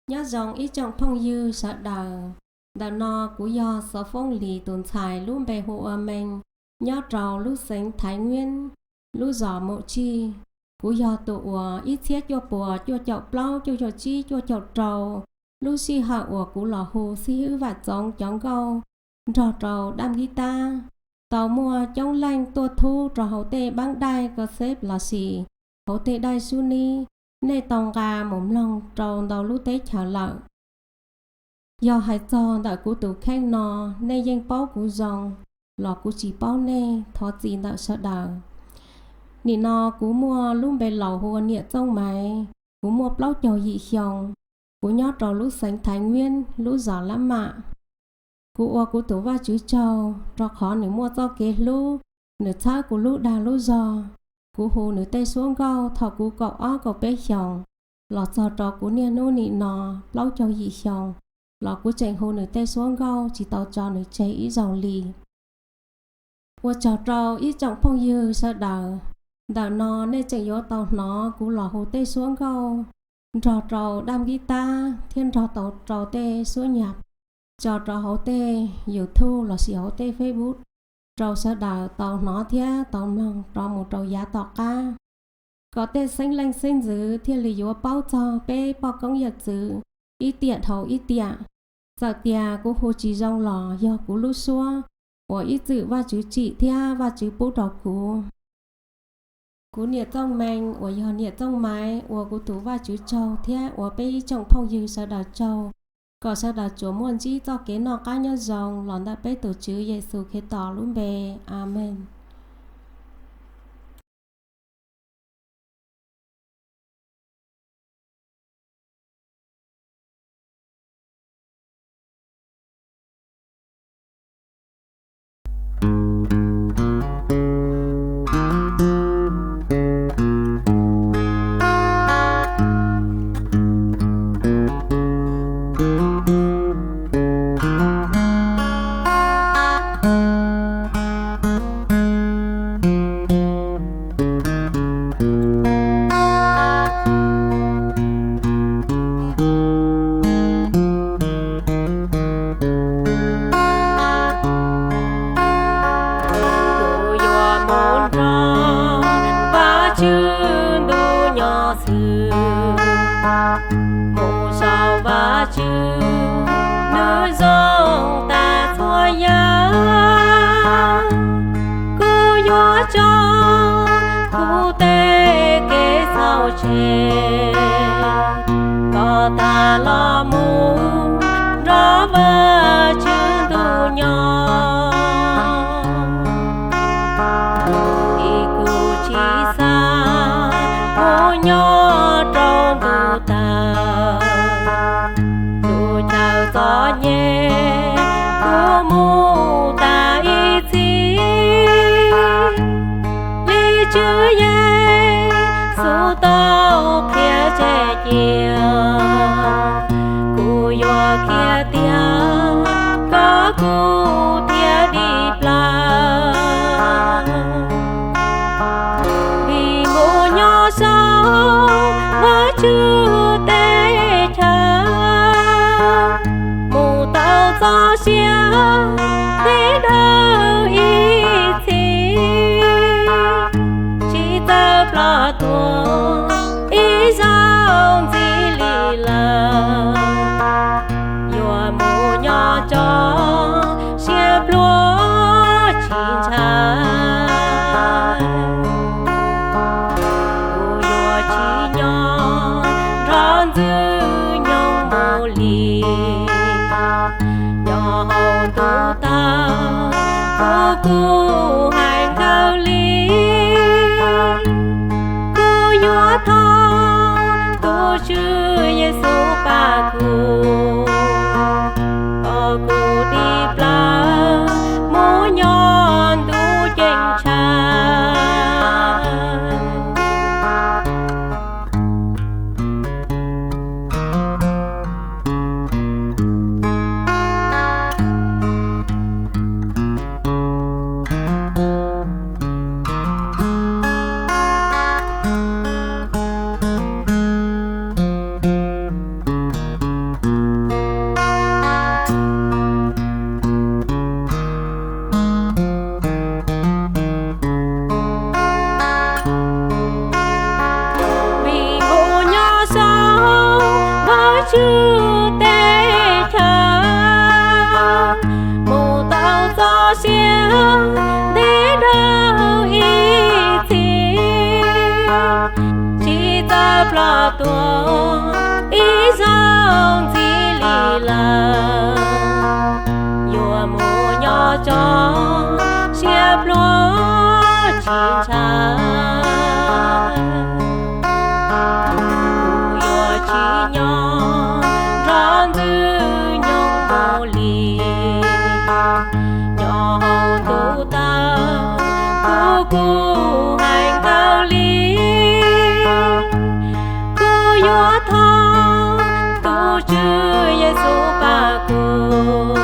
Nyob zoo ib tsoom phooj ywg sawv daws. Ntawm no kuv yog Xov Foob Lis tus ntxhais lub npe hu ua Mees, nyob rau lub xeev Thaiv Nyuab, lub zos Maum Tsij. Kuv yog tus uas ib txhiab cuaj puas cuaj caum plaub, cuaj caum tsib, cuaj caum rau, lub sij hawm uas kuv los hu Xib Hwb Vam Txoov cov nkauj nrog rau dab npib tab, tau muaj coob leej tuaj thub rau hauv tej npaab daij ko xeb lossis hauv tej daij sub nib, nej tau nqa mus mloog rau ntau lub teb chaws lawm. Yog hais txog ntawm kuv tus kheej no, nej yeej paub kuv zoo, los kuv tsis paub nej, thov txim ntawm sawv daws. Nim no kuv muaj lub npe laus hu ua Niam Txooj Maiv, kuv muaj plaub caug yim xyoo, kuv nyob rau lub xeev Thaiv Nyuab, lub zos Lab Mam. Kuv ua kuv tus Vajtswv tsaug rau qhov nws muaj txoj kev hlub, nws txhawb kuv lub dag lub zog. Kuv hu nws tej suab nkauj thaum kuv kaum ob kaum peb xyoos, los txog rau kuv niaj hnub nim no plaub caug yim xyoos, los kuv tseem hu nws tej suab nkauj tsis tau tso nws tseg ib zaug li. Ua tsaug rau ib tsoom phooj ywg sawv daws. Ntawm no nej tseem yuav tau hnov kuv los hu tej suab nkauj nrog rau dab npib tab thiab nrog tau rau tej suab nyaj tso rau hauv tej YouTube lossis hauv tej Facebook rau sawv daws tau hnov thiab tau mloog rau mus rau yav tom qab, kom tej xeeb leej xeeb ntxwv thiaj li yuav paub txog peb poj koob yawm txwv ib tiam dhau ib tiam. Txawm tias kuv hu tsis zoo los yog kuv lub suab uas ib txwm Vajtswv tsim thiab Vajtswv pub rau kuv. Kuv Niam Txooj Mees uas yog Niam Txooj Maiv ua kuv tus Vajtswv tsaug thiab ua peb ib tsoom phooj ywg sawv daws tsaug, kom sawv daws tsuas muaj ntsib txoj kev noj qab nyob zoo los ntawm peb tus Tswv Yexus Khetos lub npe. Amees. Kuv yuav mus nrog Vajtswv ntuj nyob xwb, mus saib Vajtswv nws zoo tas txhua yam. Kuv yuav tso kuv tej kev txhaum tseg, kom tas los mus nrog Vajtswv ntuj nyob. Vim kuv tsis xav mus nyob rau ntuj tawg, tus chaw txom nyem kuv mus tas ib txhis. Vim Tswv Yexus tau qhia tseg cia, kuv yuav khiav tiag kom kuv thiaj dim plaws. Vim mus nyob saum Vajtswv teb chaws, mus tau txoj sia peb dawb ib txhis, tsis txawj ploj tuag ib zaug ntxiv li lawm. Yuav mus nyob tso siab pluag tsis ntshai, kuv yuav tsis nyob nrog ntxwg nyoog mus li. Nyob hauv ntuj tawg kuv kuj hais kawg li, kuv yuav thov tus Tswv Yexus pab kuv, kom kuv dim plaws mus nyob ntuj ceeb tsheej. tswj teb chaws, mus tau txoj sia ntev dhau ib txhis, tsis txawj ploj tuag ib zaug ntxiv li lawm. Yuav mus nyob tso, siab pluag tsis ntshaw, kuv yuav tsis nyob nrog ntxwg nyoog mus li. Nyob hauv ntuj tawg, kuv kuj heev kawg li. Kuv yuav thov tus Tswv Yexus pab kuv,